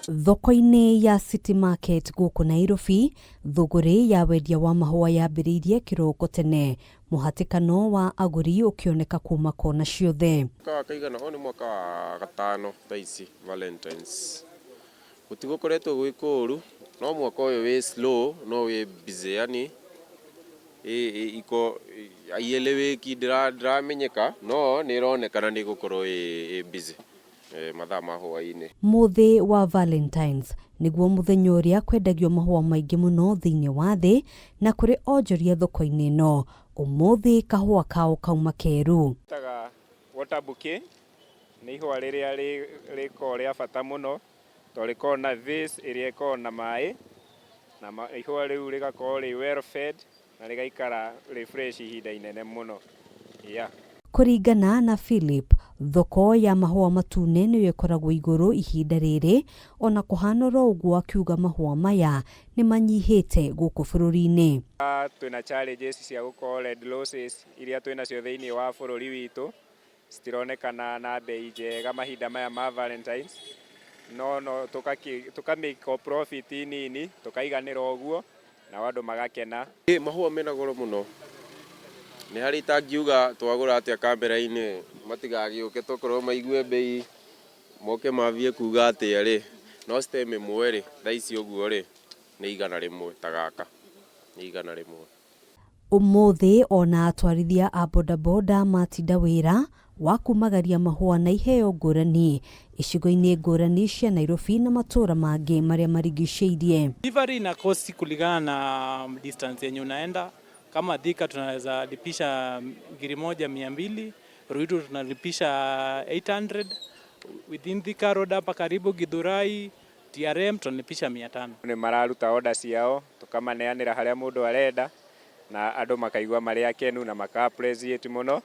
Thoko-inĩ ya City Market gũkũ Nairobi, thũgũrĩ ya wendia wa mahũa yambĩrĩirie kĩroko tene, mũhatĩkano wa agũri ũkĩoneka kuma kona ciothe. Mwaka wa kaigana ũyũ nĩ mwaka wa gatano thaa ici Valentines. Gũtigũkoretwo gwĩ kũũru no mwaka ũyũ wĩ slow no wĩ busy yani iko haieleweki ndĩramenyeka no nĩ ĩronekana nĩ ĩgũkorwo ĩ busy mathaa ma hwaĩ-inĩ. Mũthĩ wa Valentines nĩguo mũthenya ũrĩa kwendagio mahũa maingĩ mũno thĩinĩ wa thĩ na kũrĩ onjoria thoko-inĩ ĩno ũmũthĩ kahũa kao kauma keru. Taga water bouquet nĩ ihũa rĩrĩa rĩkoragwo rĩa bata mũno tondũ rĩkoragwo na vase ĩrĩa ĩkoragwo na maĩ na ihũa rĩu rĩgakorwo rĩ well fed na rĩgaikara rĩ fresh ihinda inene mũno. Yeah. Kũringana na Philip, thoko ya mahũa matune nĩyo ĩkoragwo igũrũ ihinda rĩrĩ ona kũhana oro ũguo akiuga mahũa maya nĩ manyihĩte gũkũ bũrũri-inĩ. Twĩna challenges cia gũkorwo red roses iria twĩnacio thĩinĩ wa bũrũri witũ citironekana na bei njega mahinda maya ma Valentines no no tũka make profit nini tũkaiganĩra ũguo nao andũ magakena. Mahũa mena goro mũno nĩ harĩ itangiuga twagũra atĩa kamera-inĩ matigagĩũke tokorwo maigue bei moke mambie kuga atĩa rĩ no stem ĩmwe rĩ thaa ici ũguo rĩ nĩ 100 ta gaka nĩ 100. Ũmũthĩ ona atwarithia a bodaboda matinda wĩra wa kumagaria mahũa na iheo ngũrani icigo-inĩ ngũrani cia Nairobi na matũũra mangĩ marĩa marigicĩirie. Delivery ina cost kulingana na distance yenye unaenda. Kama Thika tunaweza lipisha 1200, Ruiru tunalipisha 800, within Thika Road hapa karibu Githurai, TRM tunalipisha 500. Nĩ mararuta order ciao tukamaneanĩra harĩa mũndũ arenda na andũ makaigua marĩ akenu na maka appreciate mũno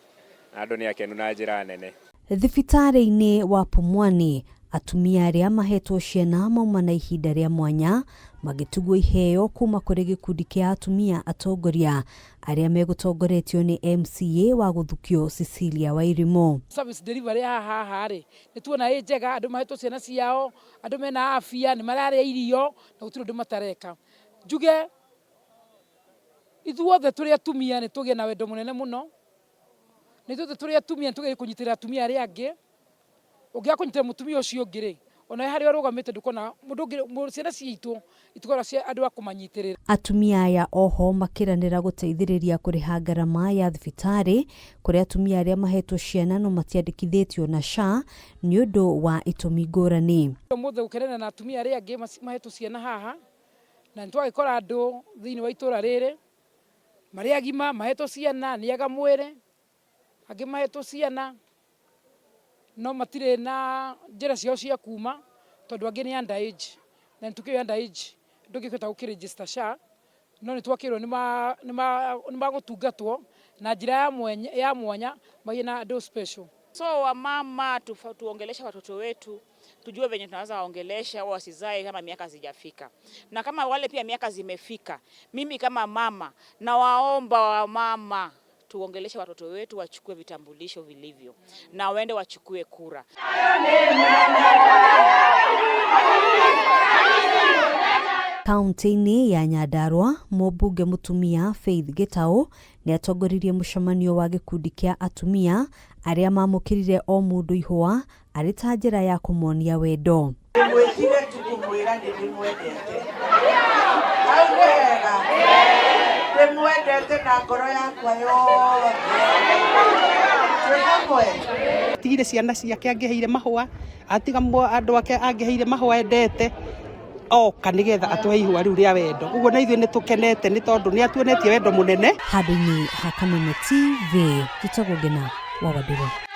na andũ nĩ akenu na njĩra nene. Thibitarĩ-inĩ wa Pumwani atumia arĩa mahetwo ciana mauma na ihinda rĩa mwanya magĩtugwo iheo kuma kũrĩ gĩkundi kĩa atumia atongoria arĩa megũtongoretio nĩ MCA wa gũthukio Cecilia Wairimu. Service delivery haha haha rĩ nĩ tuona ĩ njega, andũ mahetwo ciana ciao, andũ mena afya, nĩ mararĩa irio na gũtirĩ ũndũ matareka. Njuge ithuothe tũrĩ atumia nĩ tũgĩe na wendo mũnene mũno, na ithuothe tũrĩ atumia nĩ tũgĩe kũnyitĩrĩra atumia arĩa angĩ. Ũngĩaga kũnyitĩrĩra mũtumia ũcio ũngĩ rĩ, onawe harĩa ũrũgamĩte ndũkona mũndũ ũngĩ, ciana citũ itikoragwo cia andũ a kũmanyitĩrĩra. Atumia aya oho makĩranĩra gũteithĩrĩria kũrĩha ngarama ya thibitarĩ kũrĩ atumia arĩa mahetwo ciana no matiandĩkithĩtio na SHA nĩ ũndũ wa itũmi ngũrani. Ũmũthĩ gũkenera na atumia arĩa angĩ mahetwo ciana haha, na nĩ twagĩkora andũ thĩinĩ wa itũra rĩrĩ marĩ agima mahetwo ciana nĩ ega mwĩrĩ, angĩ mahetwo ciana no matirĩ na njĩra ciao cia kuma tondũ angĩ nĩ under age na nĩ tũkĩũĩ under age ndũngĩkĩhota gũkĩ register SHA no nĩ twakĩrwo nĩ magũtungatwo na njĩra ya mwanya magĩe na andũ special. So wamama tuongeleshe watoto wetu, tujue venye tunaweza waongelesha wasizae kama miaka zijafika, na kama wale pia miaka zimefika, mimi kama mama nawaomba wamama tuongeleshe watoto wetu wachukue vitambulisho vilivyo na waende wachukue kura. Kaunti-inĩ ya Nyandarua, mũmbunge mũtumia Faith Gitau nĩ atongoririe mũcemanio wa gĩkundi kĩa atumia arĩa mamũkĩrire o mũndũ ihũa arĩ ta njĩra ya kũmonia wendo. Ndĩmwĩtire tu kũmwĩra nĩ ndĩmwendete. Hau nĩ hega. Ndĩmwendete na ngoro yakwa yothe. Twĩ hamwe. Atigire ciana ciake angĩheire mahũa, atiga andũ ake angĩheire mahũa endete, oka nĩgetha atũhe ihũa rĩu rĩa wendo. Ũguo na ithuĩ nĩ tũkenete nĩ tondũ nĩ atuonetie wendo mũnene. Handũ-inĩ ha Kameme TV, njĩtagwo Ngena wa Wandirũ.